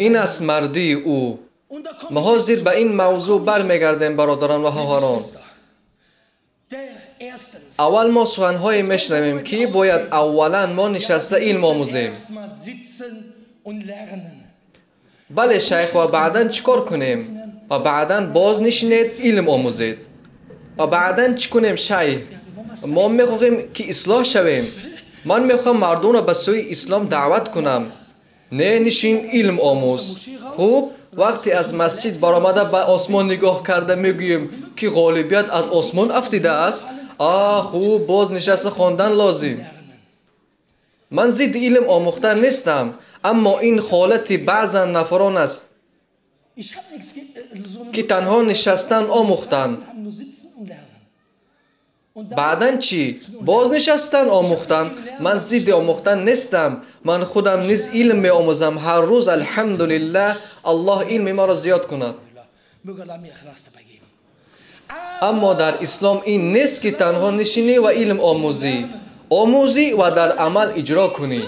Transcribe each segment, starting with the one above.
ин аст мардии ӯ. Мо ҳозир ба ин мавзӯъ бармегардем, бародарон ва хоҳарон. Аввал мо суханҳое мешунавем, ки бояд аввалан мо нишаста илм омӯзем. Бале, шайх, ва баъдан чӣ кор кунем? Ва баъдан боз нишинед, илм омӯзед. Ва баъдан чӣ кунем, шайх? Мо мехоҳем, ки ислоҳ шавем. Ман мехоҳам мардумро ба сӯи ислом даъват кунам. Не, нишин, илм омӯз. Хуб, вақте аз масҷид баромада ба осмон нигоҳ карда мегӯем, ки ғолибият аз осмон афтидааст. Хуб, боз нишаста хондан лозим. Ман зидди илм омӯхтан нестам, аммо ин ҳолати баъзан нафарон аст, ки танҳо нишастан омӯхтанд. Баъдан чӣ? Боз нишастан омӯхтан. Ман зидди омӯхтан нестам. Ман худам низ илм меомӯзам ҳар рӯз. Алҳамдулиллаҳ, Аллоҳ илми маро зиёд кунад. Аммо дар ислом ин нест, ки танҳо нишинӣ ва илм омӯзӣ. Омӯзӣ ва дар амал иҷро кунӣ.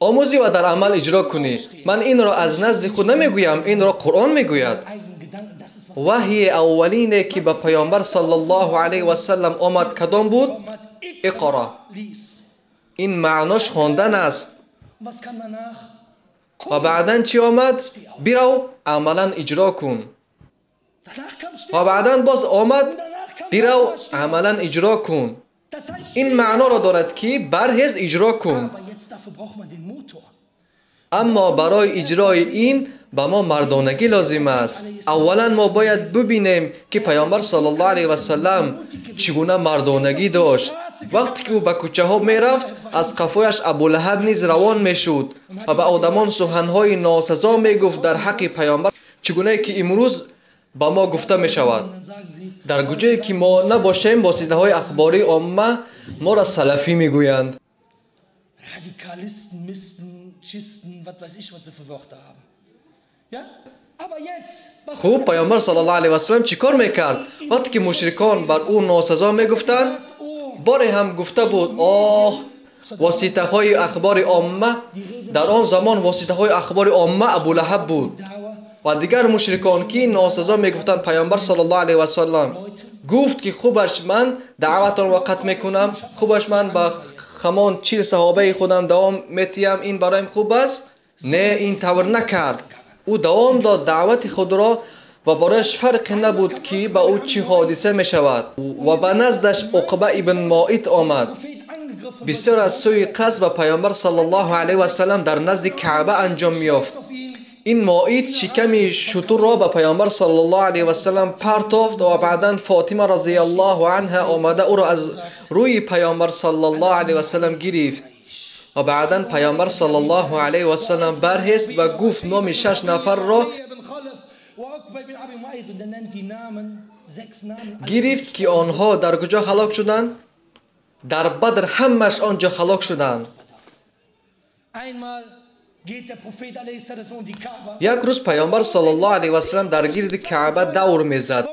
Омӯзӣ ва дар амал иҷро кунӣ. Ман инро аз назди худ намегӯям, инро Қуръон мегӯяд. Ваҳйи аввалине, ки ба Паёмбар саллаллоҳу алайҳи васаллам омад, кадом буд? Иқро. Ин маънош хондан аст. Ва баъдан чӣ омад? Бирав, амалан иҷро кун. Ва баъдан боз омад, бирав, амалан иҷро кун. Ин маъноро дорад, ки барҳез, иҷро кун. Аммо барои иҷрои ин ба мо мардонагӣ лозим аст. Аввалан мо бояд бибинем, ки Паёмбар саллаллоҳу алайҳи васаллам чӣ гуна мардонагӣ дошт. Вақте ки ӯ ба кӯчаҳо мерафт, аз қафояш Абулаҳаб низ равон мешуд ва ба одамон суханҳои носазо мегуфт дар ҳаққи Паёмбар, чӣ гунае ки имрӯз ба мо гуфта мешавад. Дар куҷое ки мо набошем, воситаҳои ахбории омма моро салафӣ мегӯянд. Хуб, Паёмбар саллаллоҳу алайҳи васаллам чӣ кор мекард? Вақте ки мушрикон бар ӯ носазо мегуфтанд, боре ҳам гуфта буд: оҳ, воситаҳои ахбори омма. Дар он замон воситаҳои ахбори омма Абулаҳаб буд ва дигар мушрикон, ки носазо мегуфтанд. Паёмбар саллаллоҳу алайҳи васаллам гуфт, ки хубаш ман даъватонро қатъ мекунам, хубаш ман ба ҳамон 40 саҳобаи худам давом метиҳам, ин бароям хуб аст. Не, ин тавр накард. Ӯ давом дод даъвати худро ва барояш фарқе набуд, ки ба ӯ чӣ ҳодиса мешавад. Ва ба наздаш Уқба ибн Моит омад. Бисёр аз сӯи қасд ба Паёмбар саллаллоҳу алайҳи васаллам дар назди Каъба анҷом меёфт. Ин Моит шиками шутурро ба Паёмбар саллаллоҳу алайҳи васаллам партофт ва баъдан Фотима разияллоҳу анҳа омада ӯро аз рӯи Паёмбар саллаллоҳу алайҳи васаллам гирифт. Ва баъдан Паёмбар саллаллоҳу алайҳи васаллам бархест ва гуфт номи 6 нафарро гирифт, ки онҳо дар куҷо ҳалок шуданд? Дар Бадр ҳамааш он ҷо ҳалок шуданд. Як рӯз Паёмбар саллаллоҳу алайҳи васаллам дар гирди Каъба давр мезад,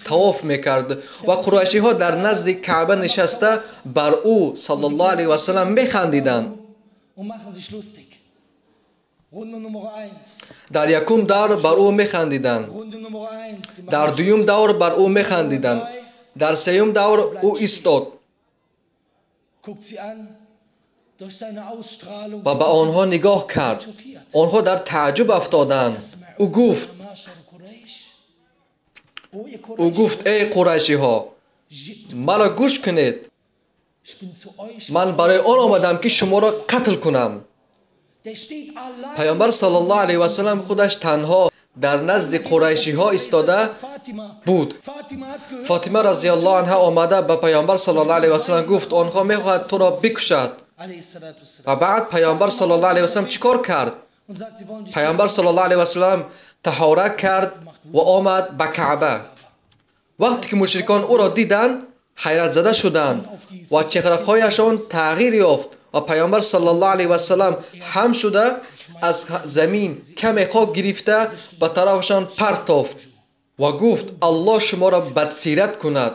тавоф мекард ва қурайшиҳо дар назди Каъба нишаста бар ӯ саллаллоҳу алайҳи васаллам механдиданд. Дар якум давр бар ӯ механдиданд, дар дуюм давр бар ӯ механдиданд, дар сеюм давр ӯ истод ва ба онҳо нигоҳ кард. Онҳо дар таъҷуб афтоданд. Ӯ гуфт: эй қурайшиҳо, маро гӯш кунед. Ман барои он омадам, ки шуморо қатл кунам. Паёмбар саллаллоҳу алайҳи васаллам худаш танҳо дар назди қурайшиҳо истода буд. Фотима разияллоҳу анҳа омада ба Паёмбар саллаллоҳу алайҳи васаллам гуфт: онҳо мехоҳад туро бикушад. Ва баъд Паёмбар саллаллоҳу алайҳи васаллам чӣ кор кард? Паёмбар саллаллоҳу алайҳи васаллам таҳора кард ва омад ба Каъба. Вақте ки мушрикон ӯро диданд, ҳайратзада шуданд ва чеҳраҳояшон тағйир ёфт ва Паёмбар саллаллоҳу алайҳи васаллам ҳам шуда аз замин каме хок гирифта ба тарафашон партофт ва гуфт: Аллоҳ шуморо бадсират кунад.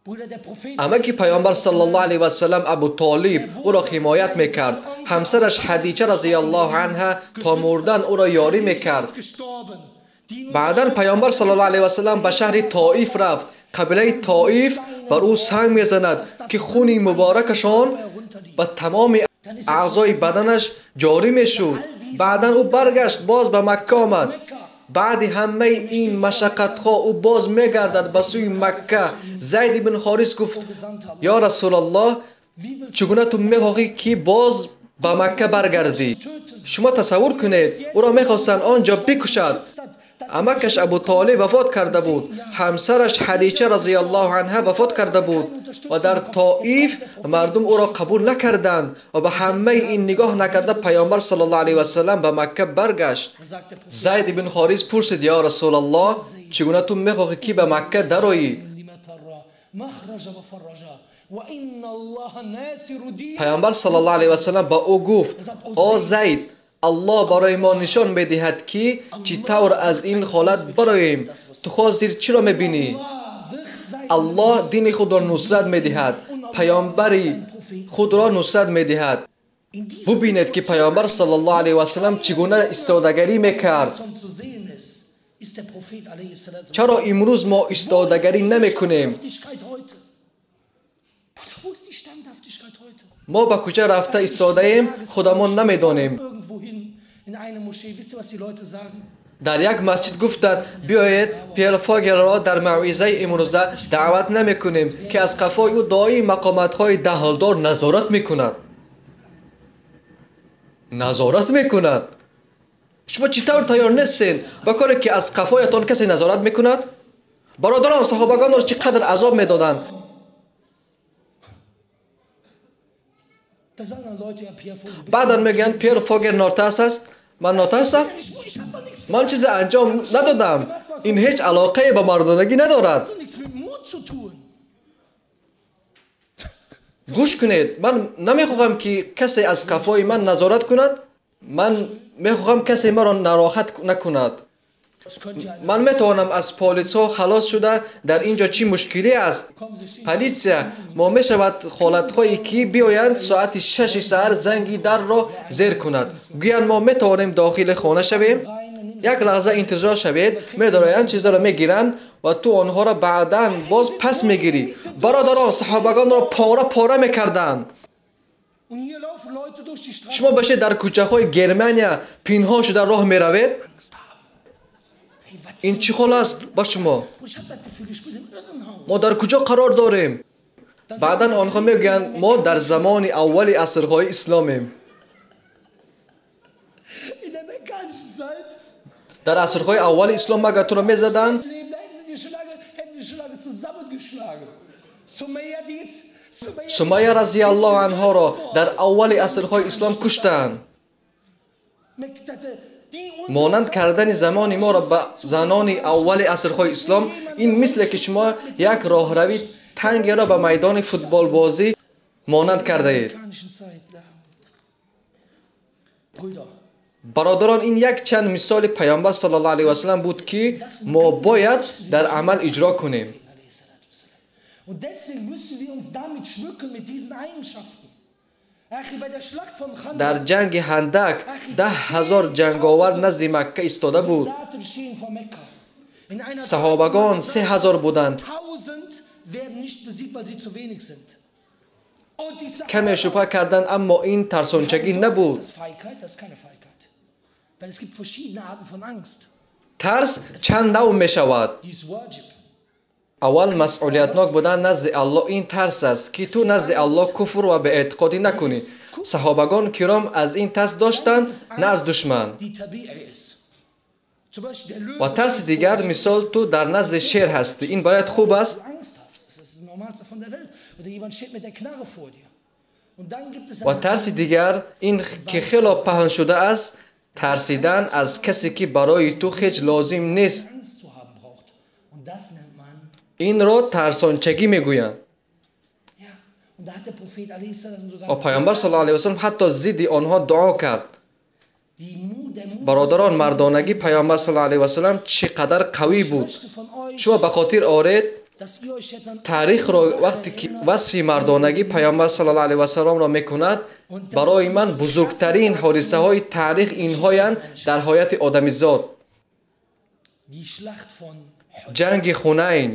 Амаки паёмбар саллаллоҳу алайҳи васаллам Абу Толиб ӯро ҳимоят мекард. Ҳамсараш Хадича разияллоҳу анҳа то мурдан ӯро ёрӣ мекард. Баъдан паёмбар саллаллоҳу алайҳи васаллам ба шаҳри Тоиф рафт. Қабилаи Тоиф бар ӯ санг мезанад, ки хуни муборакашон ба тамоми аъзои баданаш ҷорӣ мешуд. Баъдан ӯ баргашт, боз ба Макка омад. Баъди ҳамаи ин машаққатҳо ӯ боз мегардад ба сӯи Макка. Зайд ибн Ҳорис гуфт: ё Расулаллоҳ, чӣ гуна ту мехоҳӣ, ки боз ба Макка баргардӣ? Шумо тасаввур кунед, ӯро мехостанд он ҷо бикушад. Амакаш Абу Толиб вафот карда буд, ҳамсараш Хадича разияллоҳу анҳа вафот карда буд ва дар Тоиф мардум ӯро қабул накарданд ва ба ҳамаи ин нигоҳ накарда паёмбар саллаллоҳу алайҳи васаллам ба Макка баргашт. Зайд ибн Ҳорис пурсид: ё Расулаллоҳ, чӣ гуна ту мехоҳӣ, ки ба Макка дароӣ? Паёмбар саллаллоҳу алайҳи васаллам ба ӯ гуфт: о Зайд, Аллоҳ барои мо нишон медиҳад, ки чӣ тавр аз ин ҳолат бароем. Ту ҳозир чиро мебинӣ? Аллоҳ дини худро нусрат медиҳад, паёмбари худро нусрат медиҳад. Бубинед, ки паёмбар саллаллоҳу алайҳи васаллам чӣ гуна истодагарӣ мекард. Чаро имрӯз мо истодагарӣ намекунем? Мо ба куҷа рафта истодаем, худамон намедонем. Дар як масҷид гуфтанд: биёед Пьер Фогелро дар мавъизаи имрӯза даъват намекунем, ки аз қафои ӯ доим мақоматҳои дахлдор назорат мекунад. Назорат мекунад. Шумо чӣ тавр тайёр нестед ба коре, ки аз қафоятон касе назорат мекунад? Бародарон, саҳобагонро чӣ қадр азоб медоданд. Баъдан мегӯянд: Пьер Фогел нотарс аст. Ман нотарсам? Ман чизе анҷом надодам. Ин ҳеҷ алоқае ба мардонагӣ надорад. Гӯш кунед, ман намехоҳам, ки касе аз қафои ман назорат кунад. Ман мехоҳам касе маро нароҳат накунад. Ман метавонам аз полисҳо халос шуда. Дар ин ҷо чӣ мушкиле аст? Полисия мо мешавад ҳолатҳое, ки биёянд соати 6 саҳар занги дарро зер кунад, гӯянд мо метавонем дохили хона шавем. Як лаҳза интизор шавед, медароянд, чизаро мегиранд ва ту онҳоро баъдан боз пас мегирӣ. Бародарон, саҳобагонро пора пора мекарданд. Шумо бошед дар кӯчаҳои Германия пинҳон шуда роҳ меравед? Ин чӣ ҳол аст ба шумо? Мо дар куҷо қарор дорем? Баъдан онҳо мегӯянд: мо дар замони аввали асрҳои исломем. Дар асрҳои аввали ислом магар туро мезаданд? Сумайя разияллоҳу анҳоро дар аввали асрҳои ислом куштанд. Монанд кардани замони моро ба занони аввали асрҳои ислом ин мисле, ки шумо як роҳрави тангеро ба майдони футболбозӣ монанд кардаед. Бародарон, ин якчанд мисоли паёмбар саллаллоҳу алайҳи васаллам буд, ки мо бояд дар амал иҷро кунем. Дар ҷанги Ҳандак 10 000 ҷанговар назди Макка истода буд. Саҳобагон 3000 буданд. Каме шубҳа карданд, аммо ин тарсончагӣ набуд. Тарс чанд нав мешавад. Аввал масъулиятнок будан назди Аллоҳ ин тарс аст, ки ту назди Аллоҳ куфр ва беэътиқодӣ накунӣ. Саҳобагон киром аз ин тарс доштанд, на аз душман. Ва тарси дигар, мисол, ту дар назди шер ҳастӣ. Ин бояд хуб аст. Ва тарси дигар ин ки хело паҳн шудааст, тарсидан аз касе, ки барои ту ҳеҷ лозим нест. Инро тарсончагӣ мегӯянд. Ва паёмбар саллаллоҳу алайҳи васаллам ҳатто зидди онҳо дуо кард. Бародарон, мардонагӣ паёмбар саллаллоҳу алайҳи васаллам чӣ қадар қавӣ буд. Шумо ба хотир оред, Таърихро вақте ки васфи мардонагӣ Паёмбар саллаллоҳу алайҳи васалламро мекунад, барои ман бузургтарин ҳодисаҳои таърих инҳоянд дар ҳаёти одамизод. Ҷанги Хунайн.